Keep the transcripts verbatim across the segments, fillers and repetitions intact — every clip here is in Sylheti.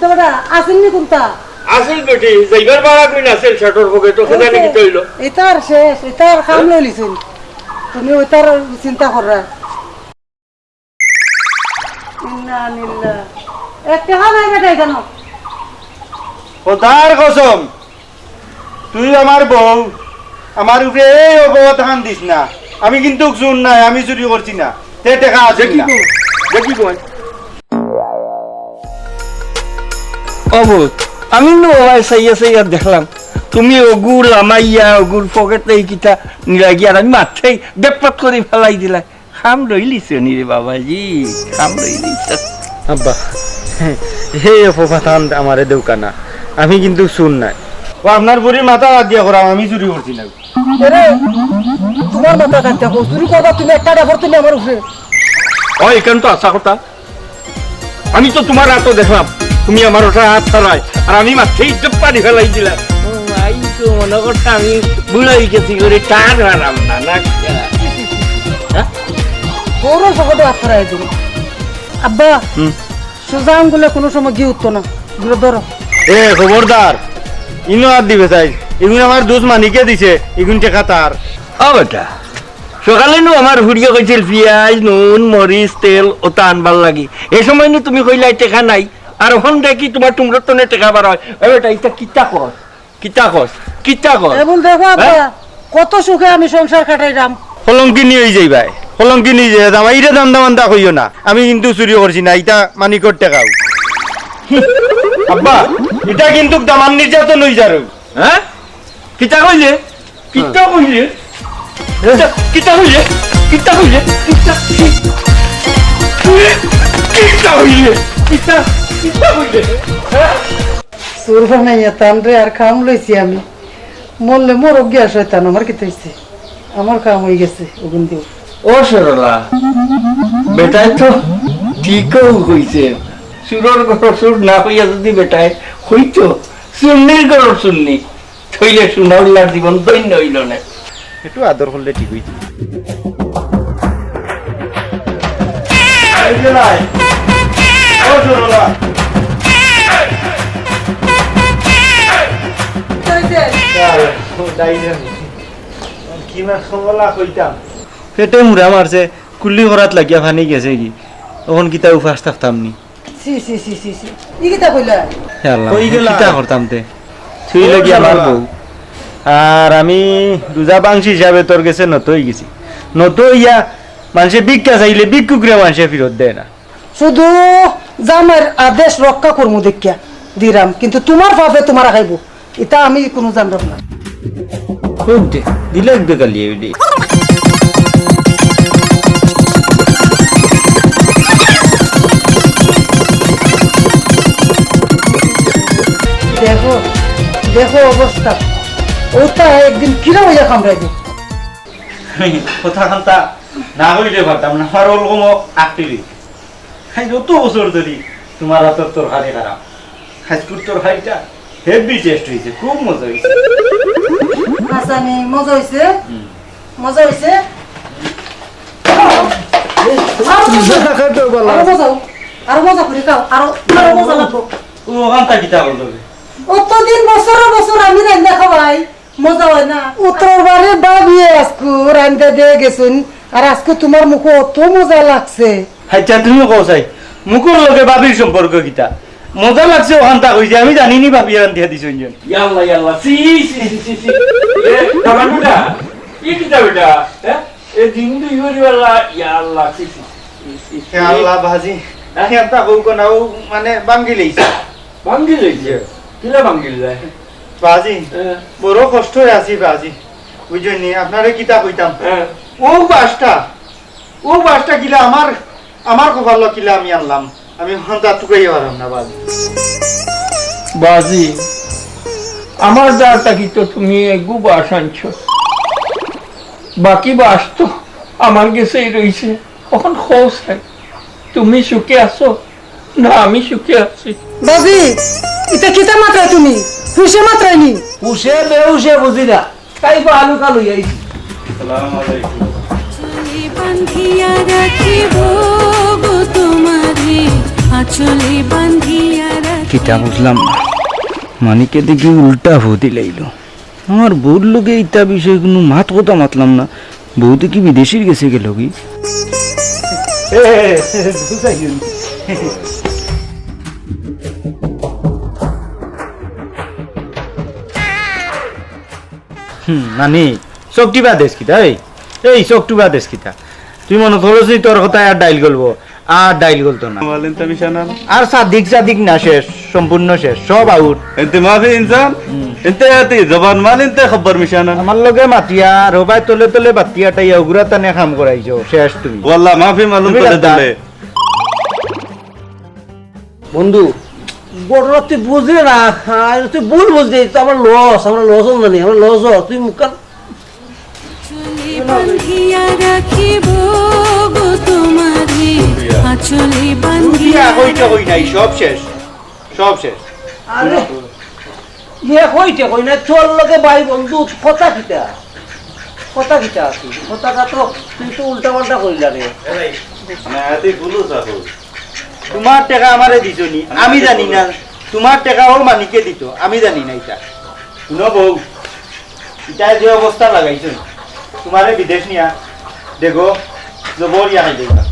তো বেটা, আছিল নি কুনতা? আছিল বেটি, যাইবার বাড়া কইন আছিল শার্টর পকেটো, খেদানি কিতা অইলো? ইতার শেষ, ইতার কাম লইলিছইন। তুমি ওইটার চিন্তা কররা। ইন্না লিল্লাহ। এক টেকা নাই বেটা এখানো। খোদার কসম, তুই আমার বউ, আমার উপরে এই অপবাদ হান দিস না। আমি কিন্তু চুর নায়, আমি চুরি করছি না। তে টেকা আছে দেখি না। কই, দেখি কই। ও বউ, আমি নু ওবায় চাইয়া চাইয়া দেখলাম, তুমি অগু লামাইয়া, অগুর পকেটে কিতা নিলাগি, আর আমি মাথায় বেপাত করি ফালাই দিলাই। কাম লইলিছো নি রে বাবাজি, কাম লইলিছো। আব্বা, হে অপবাদ হান আমারে দেউক্কা না, আমি কিন্তু চুর নায়। ও আপনার বুড়ির মাথা বাদ দিয়া করাম, আমি চুরি করছি না। এরে, তোমার মাথা কাটতে চুরি করবা তুমি একটা ডাবর তুমি আমার উপরে। ওই, এখান তো আশা কথা। আমি তো তোমার আতো দেখলাম, তুমি আমার ওটা আত ছাড়ায়, আর আমি মাথায় ইজ্জত পানি ফেলাই দিলাম। ও, আমি তো মনে করতাম আমি বুড়া অই গেছি করে টান হারাম না, না। হ্যাঁ? বড় শকতে আত ছাড়ায় দিল। আব্বা, হুম। সোজা আঙ্গুলে কোনো সময় ঘি উঠতো না, এগুলো ধরো। এ, খবরদার, ইনো আত দিবে চাই। এগুন আমার দুস মানিকে দিছে, এগুন টেকা তার। ও বেটা, সকালে নু আমার ফুড়িয়ে কইছিল পিয়াজ, নুন, মরিচ, তেল ওতা আনবার লাগি। এ সময় নু তুমি কইলায় টেকা নাই। আর অখন দেখি তোমার টুমরর তনে টেকা বার অয়। এ বেটা, ইতা কিতা কস? কিতা কস? কিতা কস? এ বল দেখো আব্বা, হ্যাঁ? কত সুখে আমি সংসার কাটাইলাম। কলঙ্কিনী অই যাইবায়, কলঙ্কিনী অই যাইবায়। জামাইরে দান্দা মান্দা কইও না। আমি কিন্তু চুরি করছি না, ইতা মানিকর টেকাও। আব্বা, ইতা কিন্তু দামান নির্যাতন অই যার। হ্যাঁ? কিতা কইলে? কিতা কইলে? কিতা, কিতা কইলে? কিতা কইলে? কিতা, কিতা কইলে? কিতা, কিতা কইলে? হ্যাঁ? চুর বানাইয়া তানরে আর কাম লইছি আমি। মরলে মরুক গিয়া শয়তান, আমার কিতা অইছে? আমার কাম অই গেছে, অগুন দিও। ও সরলা, বেটায় তো ঠিকউ কইছে। চুরর ঘরর চুর না অইয়া যুদি বেটায় অইতো, চুন্নির ঘরর চুন্নি। থইলে সুনাউল্লার জীবন ধন্য অইলো নে। একটু আদর করলে ঠিক অইতো। এই যে নাই। ও সরলা। কি অইছে? চল, ও যাই যাই। কি না কমলা কইতাম। পেটে মুড়া মারছে, কুল্লি করাত লাগিয়া পানি গেছে গি। অখন কিতা উপাস থাকতাম নি? ছি, ছি, ছি, ছি, ছি। ই কিতা কইলা? হে আল্লাহ, কই গেলা? কিতা করতাম তে? তুই কই লাগি আমার গেলা? বউ। আর আমি রোজা ভাংছি হিসাবে তোর গেছে নত অই গেছি। নত অইয়া মানষে ভিক্ষা চাইলে ভিক্ষুকরে মানষে ফিরত দেয় না। শুধু জামাইর আদেশ রক্ষা করমু দেখিয়া দিরাম, কিন্তু তোমার পাপে তোমারে খাইবো। ইতা আমি কুনু জানরাম না। খুব দে-, দিলে এক বেকালি এডি। দেখো, দেখো অবস্থা। ওটা একদিন কিলা অইয়া কামড়াইবো। কথা কান্তা না কইলে পারতাম না, আমার ওরকম আকৃতি। খাই যত বছর ধরি তোমার হাতর তরকারি খারাম। আইজকুর তরকারিটা heavy taste অইছে, খুব মজা অইছে। হাসানি, মজা অইছে? হুম। মজা অইছে? আরো মজা। আরো মজা অউক। আরো মজা করি খাও। আরো, আরো মজা লাগবো। ও, ওখানটা কিতা বলতো? অতদিন বছর বছর আমি রান্না খাওয়াই। মজা অয় না? উত্তর বাড়ির ভাবিয়ে আইজকু রান্দা দিয়া গেছইন, আর আইজকু তুমার মুখো অত মজা লাগছে। আইচ্ছা, তুমি কও চাই, মুখর লগে ভাবির সম্পর্ক কিতা? মজা লাগছে অখানতা কইছে, আমি জানি নি ভাবিয়ে রান্দিয়া দিছইন যেন। ইয়াল্লা, ইয়াল্লা, ছি, ছি, ছি, ছি, ছি। এ, কামাল বেটা, ই কিতা বেটা? হ্যাঁ? এ দিন দুই হরিওয়ালা, ইয়াল্লা, ছি, ছি, ছি, ছি, ছি। হে আল্লাহ, বাজি, হ্যাঁ? হে আল্লাহ, বউ কোনা, ও মানে ভাঙ্গি লইছে। ভাঙ্গি লইছে? জি। কিলা ভাঙ্গি লইছে? বাজি, হ্যাঁ। বড় কষ্টে আছি বাজি। বুঝছইন নি? আপনারে কিতা কইতাম? হ্যাঁ। ও বাসটা, ও বাসটা কিলা আমার, আমার কপালো কিলা আমি আনলাম। আমি অখানতা টুকাইয়া পারলাম না বাজি। বাজি, আমার দ্বার থাকি তো তুমি এগু বাস আনছো। বাকি বাস তো আমার গেছেই রইছে। অখন কও চাই, তুমি সুখে আছো না আমি সুখে আছি? বাজি, ইতা কিতা মাতরায় তুমি? হুশে মাতরায় নি? হুশে বেহুশে বুঝি না, তাই তো আলু কালু আইছি। আসসালামু আলাইকুম। আঁচলে বান্ধিয়া রাখিব গো তোমারে, আঁচলে বান্ধিয়া রাখিব। কিতা বুঝলাম না, মানিকে দেখি উল্টা ফু দিলাইলো। আমার বউর লগে ইতা বিষয়ে কুনু মাত কথা মাতলাম না, বউ দেখি বিদেশির গেছে গেলোগি। এ, বুঝাইও নি। হুম, নানি, চোখ টিপা দেস কিতা? এই, এই চোখ টিপা দেস কিতা? তুই মনে করস নি তোর কথায় আর ডাইল গলবো? আর ডাইল গলতো না। মালিন তো মিশা না। আর সাদিক সাদিক না শেষ, সম্পূর্ণ শেষ, সব আউট। এনতে মাফি ইনসান, হুম। এনতে আতি জবান মালিন তে খবর মিশা না। আমার লগে মাতিয়া, রোবায় তলে তলে বাতিয়া টাইয়া উগুরা তানে কাম করাইছো, শেষ তুমি। ওয়াল্লাহ মাফি মালুম তুমি তলে গাদ্দার। তলে। বন্ধু, ঘটনা তুই বুঝলে না, আর তুই ভুল বুঝলি, তো আমার লস, আমার লস হল না নি, আমার লস হল, তুই মুখখান আঁচলে বান্ধিয়া রাখিব গো তোমারে, আঁচলে বান্ধিয়া কইটা কই নাই, সব শেষ, সব শেষ। আরে, ইয়ে কইতে কই না, তোর লগে ভাই বন্ধু, কথা কিতা? কথা কিতা আছে? কথাটা তো তুই তো উল্টা পাল্টা কইলা রে। না, তুই ভুলো থাকো। তোমার টেকা আমারে দিছো নি, আমি জানি না। তোমার টেকা ও মানিকে দিত, আমি জানি না ইতা। শুনো বউ, ইতা যে অবস্থা লাগাইছো, তোমারে বিদেশ নিয়া দেখো, জবর ইয়া খাই দেখবা।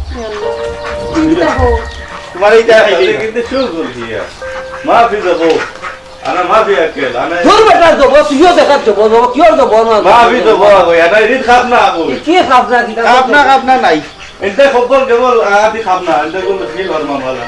তোমারে ইতা খাই দেখবা। কিন্তু চুপ বলছি ইয়া। মাফি যাবো। আনা মাফি আক্কেল, আনা। তোর বেটা যাবো, তুইও দেখার যাবো, যাবো, কিওর যাবো, না যাবো? মাফি যাবো, আগো, আনা রিদ খাপ না, আগো। কি খাপ না, কি খাপ না? খাপ না, খাপ না নাই। এনতে খবর কেবল, আ, আতি খাপ না, এনতে কোন ফিল হর মামলা না।